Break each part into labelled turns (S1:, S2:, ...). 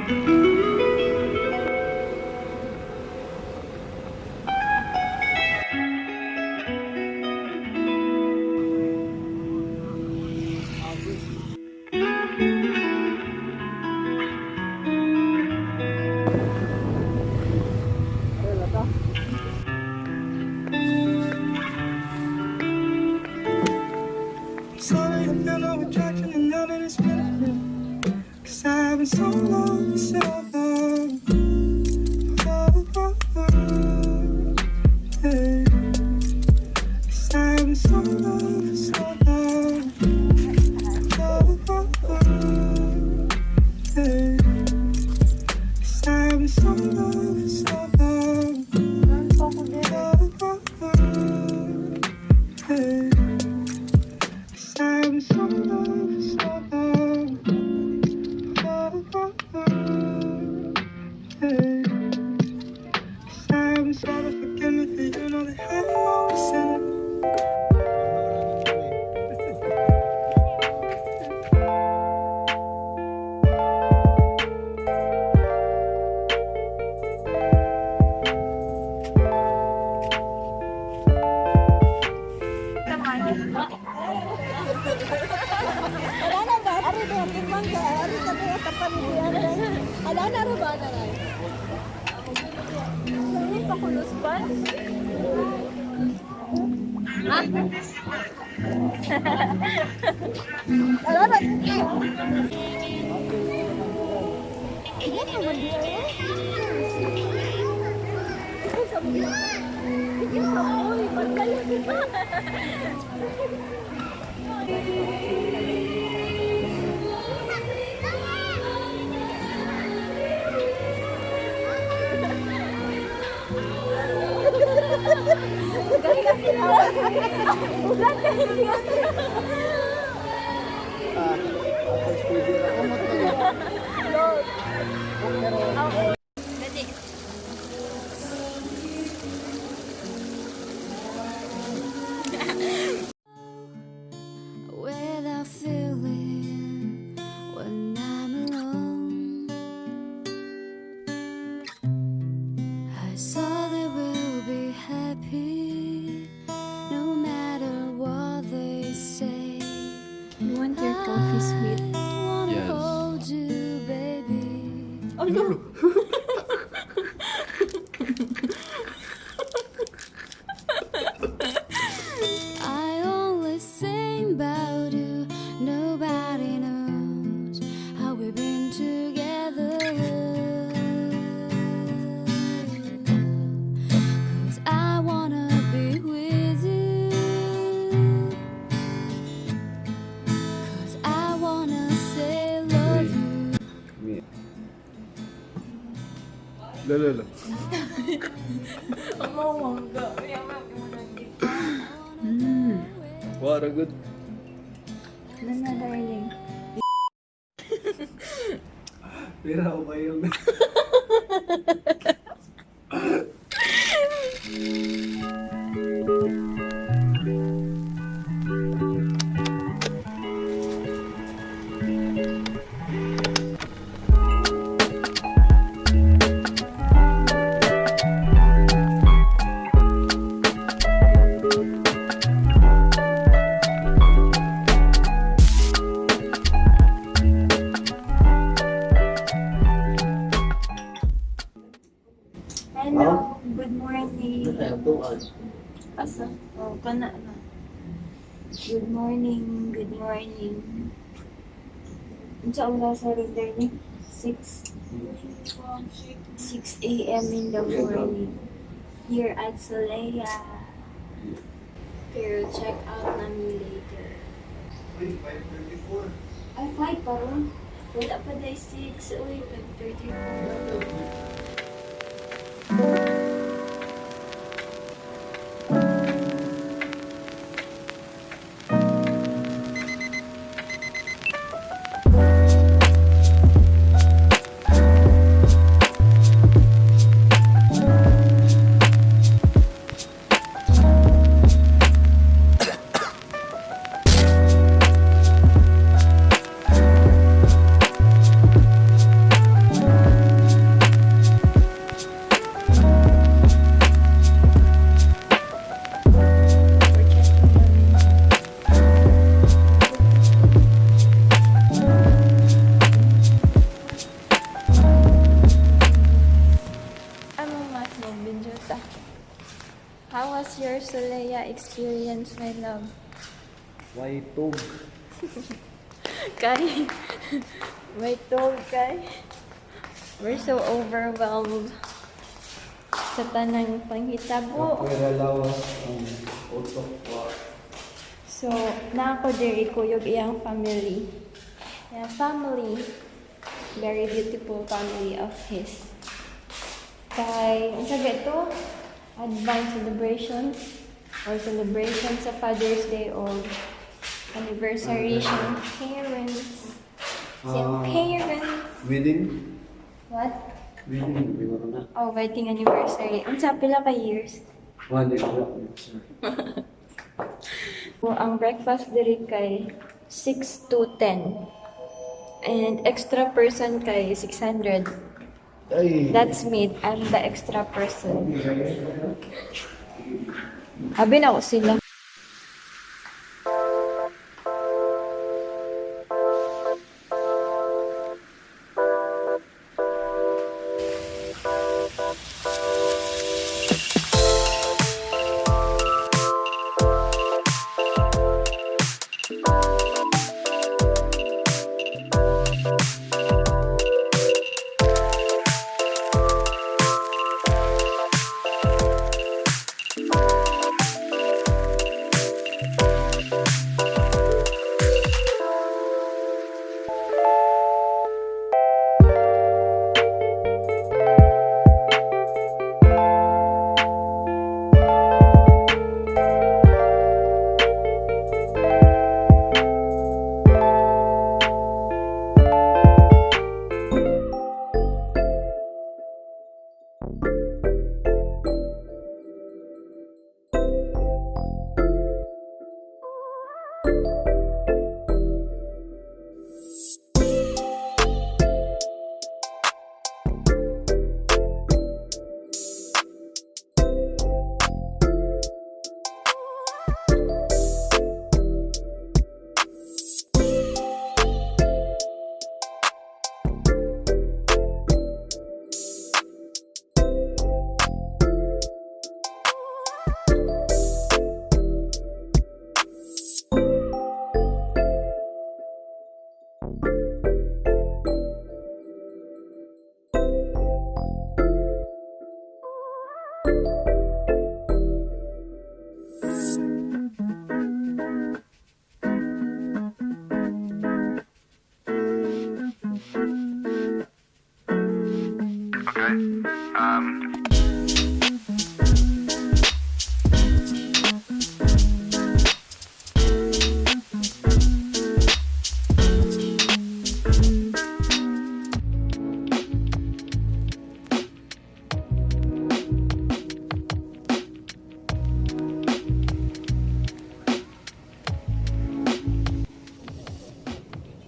S1: Sorry, I feel no attraction and now that it's been a minute. 'Cause I've been so long, so long. Oh, oh, oh. Hey. 'Cause I've been so long, so long. Oh, oh, oh. Hey. 'Cause I've been so long, so long. Oh, oh, oh. Hey. 'Cause I've been so long, so long. Oh, oh, oh. Hey. 'Cause I've been sorry, forgive me, for you know that I'm always sinning.
S2: Ala na ba? Ari ba? Tingnan ka. Ari ka ba? Tapan ni Ari. Ala na ro ba na rin? Hindi pa kulos pa? Ha? Ala na. Ilan naman di ay? Ikaw sa mga. Ikaw sa mga. Pagkalas pa.
S3: Without feeling when I'm alone. I saw they will be happy no matter what they say.
S2: You want your coffee sweet?
S3: I wanna
S4: Yes.
S3: hold you, baby.
S2: Oh no!
S3: I only sing about you. Nobody knows how we've been together. 'Cause I wanna be with you. 'Cause I wanna say love you.
S4: Me. Lo, lo, lo.
S2: Oh my God.
S4: What a good.
S2: Nana, darling.
S4: Pero ba yung
S2: Hello, good morning. Asa? Oh, kana na. Good morning, good morning. Unsa oras sa ron, darling? 6. 6 a.m. in the morning. Here at Solea. Pero check out na mi later.
S4: Uy, 5:34.
S2: Ay, 5 pa ron. Wala pa day 6. Uy, 5:34.
S5: Ayutthaya experience, my love?
S4: Why tog?
S5: Kay, may tog kay. We're so overwhelmed sa tanang panghitabo.
S4: Pwera lawas ang utok wa.
S5: So, na ako diri kuyog iyang family. Yeah, family. Very beautiful family of his. Kay, ang sabi ito, advance celebration or celebration sa Father's Day or anniversary siyang parents. Siyang
S4: Ah.
S5: parents.
S4: Wedding?
S5: What?
S4: Wedding, siguro na.
S5: Oh, wedding anniversary. Unsa pila ka years?
S4: One day, wala.
S5: So, ang breakfast diri kay 6 to 10. And extra person kay 600.
S4: Ay!
S5: That's me. I'm the extra person. Abi na ko sila.
S1: Okay.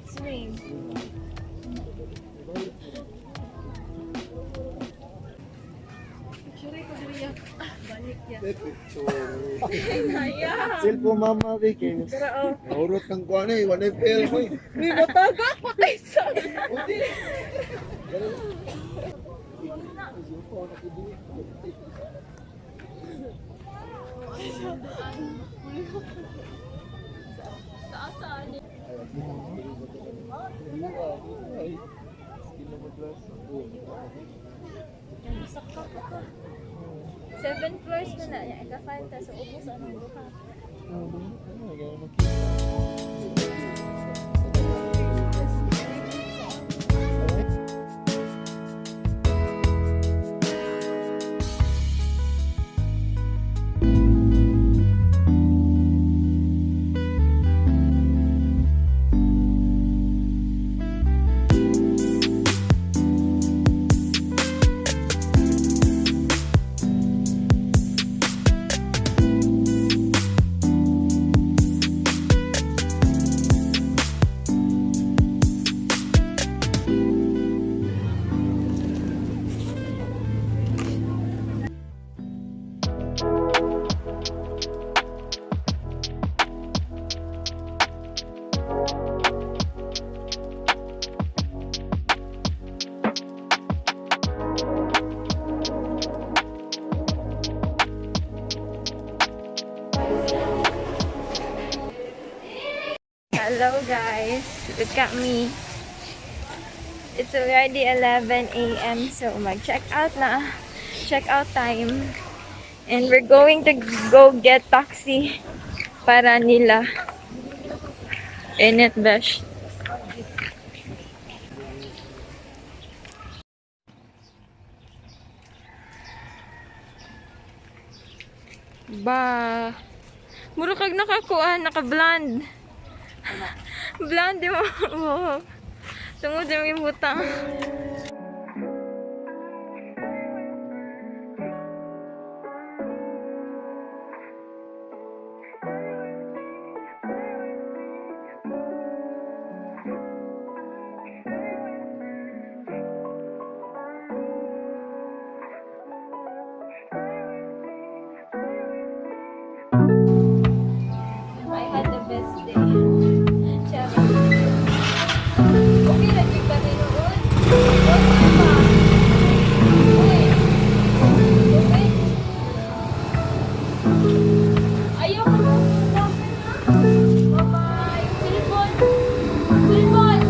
S5: Swing.
S4: Cellphone mama, Vicky.
S6: Naurot ng kuwan eh, wala yung pera ko eh.
S5: Seven floors na na. Yan, ika-five ta. So, ubos anong duha. Hello guys, look at me. It's already 11 a.m. So mag-check out na. Check out time. And we're going to go get taxi para nila. Init, besh. Ba. Mura kag nakakuan, naka-blonde. Blonde mo. Tungod yung butang. I had the best day. Charot. Okay na, di ka tinuod. Okay pa. Uy. Uy. Ayaw ko na. Bye-bye. Silbon. Silbon.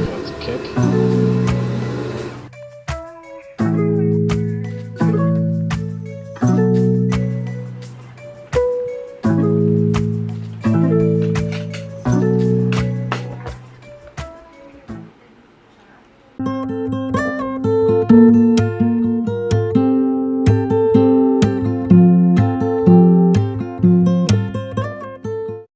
S7: Let's kick.